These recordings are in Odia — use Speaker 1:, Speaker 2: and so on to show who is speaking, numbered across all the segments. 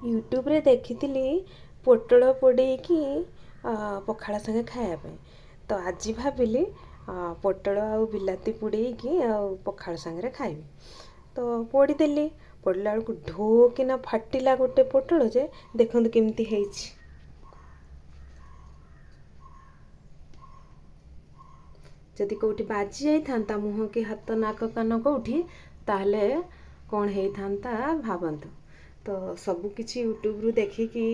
Speaker 1: ୟୁଟ୍ୟୁବରେ ଦେଖିଥିଲି ପୋଟଳ ପୋଡ଼େଇକି ପଖାଳ ସାଙ୍ଗେ ଖାଇବା ପାଇଁ। ତ ଆଜି ଭାବିଲି ପୋଟଳ ଆଉ ବିଲାତି ପୋଡ଼େଇକି ଆଉ ପଖାଳ ସାଙ୍ଗରେ ଖାଇବି। ତ ପୋଡ଼ିଦେଲି। ପୋଡ଼ିଲା ବେଳକୁ ଢୋ କିନା ଫାଟିଲା ଗୋଟେ ପୋଟଳ ଯେ, ଦେଖନ୍ତୁ କେମିତି ହେଇଛି। ଯଦି କେଉଁଠି ବାଜି ଯାଇଥାନ୍ତା ମୁହଁ କି ହାତ, ନାକ, କାନ କେଉଁଠି, ତାହେଲେ କ'ଣ ହେଇଥାନ୍ତା ଭାବନ୍ତୁ। ତ ସବୁକିଛି ୟୁଟ୍ୟୁବରୁ ଦେଖିକି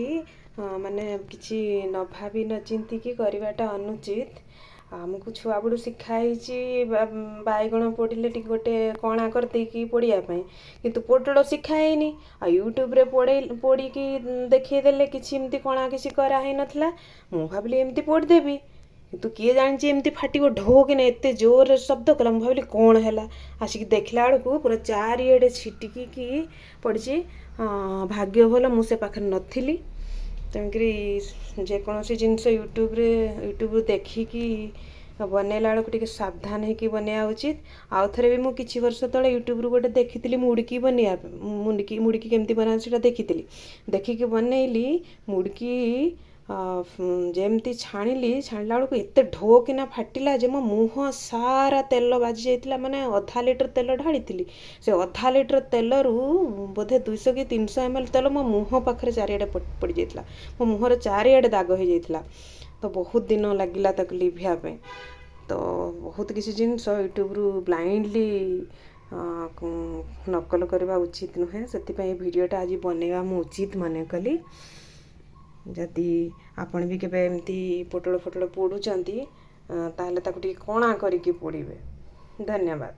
Speaker 1: ମାନେ କିଛି ନ ଭାବି ନ ଚିନ୍ତିକି କରିବାଟା ଅନୁଚିତ। ଆମକୁ ଛୁଆବେଳୁ ଶିଖା ହେଇଛି ବାଇଗଣ ପୋଡ଼ିଲେ ଟିକେ ଗୋଟେ କଣା କରିଦେଇକି ପୋଡ଼ିବା ପାଇଁ, କିନ୍ତୁ ପୋଟଳ ଶିଖା ହେଇନି। ଆଉ ୟୁଟ୍ୟୁବରେ ପୋଡ଼େଇ ପୋଡ଼ିକି ଦେଖେଇଦେଲେ, କିଛି ଏମିତି କଣା କିଛି କରାହେଇନଥିଲା। ମୁଁ ଭାବିଲି ଏମିତି ପୋଡ଼ିଦେବି, କିନ୍ତୁ କିଏ ଜାଣିଛି ଏମିତି ଫାଟିବ। ଢୋ କିନା ଏତେ ଜୋରରେ ଶବ୍ଦ କଲା, ମୁଁ ଭାବିଲି କ'ଣ ହେଲା। ଆସିକି ଦେଖିଲା ବେଳକୁ ପୁରା ଚାରିଆଡ଼େ ଛିଟିକିକି ପଡ଼ିଛି। ଭାଗ୍ୟ ଭଲ ମୁଁ ସେ ପାଖରେ ନଥିଲି। ତେଣୁକରି ଯେକୌଣସି ଜିନିଷ ୟୁଟ୍ୟୁବରେ ୟୁଟ୍ୟୁବରୁ ଦେଖିକି ବନେଇଲା ବେଳକୁ ଟିକେ ସାବଧାନ ହେଇକି ବନେଇବା ଉଚିତ। ଆଉ ଥରେ ବି ମୁଁ କିଛି ବର୍ଷ ତଳେ ୟୁଟ୍ୟୁବରୁ ଗୋଟେ ଦେଖିଥିଲି ମୁଡ଼କି ବନେଇବା, ମୁଡ଼କି କେମିତି ବନାନ୍ତି ସେଇଟା ଦେଖିଥିଲି। ଦେଖିକି ବନେଇଲି ମୁଡ଼କି। ଯେମିତି ଛାଣିଲି, ଛାଣିଲା ବେଳକୁ ଏତେ ଢୋ କିନା ଫାଟିଲା ଯେ ମୋ ମୁହଁ ସାରା ତେଲ ବାଜି ଯାଇଥିଲା। ମାନେ ଅଧା ଲିଟର ତେଲ ଢାଳିଥିଲି, ସେ ଅଧା ଲିଟର ତେଲରୁ ବୋଧେ 200 କି 300 ଏମ୍ ଏଲ୍ ତେଲ ମୋ ମୁହଁ ପାଖରେ ଚାରିଆଡ଼େ ପଡ଼ିଯାଇଥିଲା। ମୋ ମୁହଁର ଚାରିଆଡ଼େ ଦାଗ ହେଇଯାଇଥିଲା। ତ ବହୁତ ଦିନ ଲାଗିଲା ତାକୁ ଲିଭିବା ପାଇଁ। ତ ବହୁତ କିଛି ଜିନିଷ ୟୁଟ୍ୟୁବରୁ ବ୍ଲାଇଣ୍ଡଲି ନକଲ କରିବା ଉଚିତ ନୁହେଁ। ସେଥିପାଇଁ ଏ ଭିଡ଼ିଓଟା ଆଜି ବନେଇବା ମୁଁ ଉଚିତ ମନେ କଲି। ଯଦି ଆପଣ ବି କେବେ ଏମିତି ପୋଟଳ ଫୋଟଳ ପୋଡ଼ୁଛନ୍ତି, ତାହେଲେ ତାକୁ ଟିକେ କଣା କରିକି ପୋଡ଼ିବେ। ଧନ୍ୟବାଦ।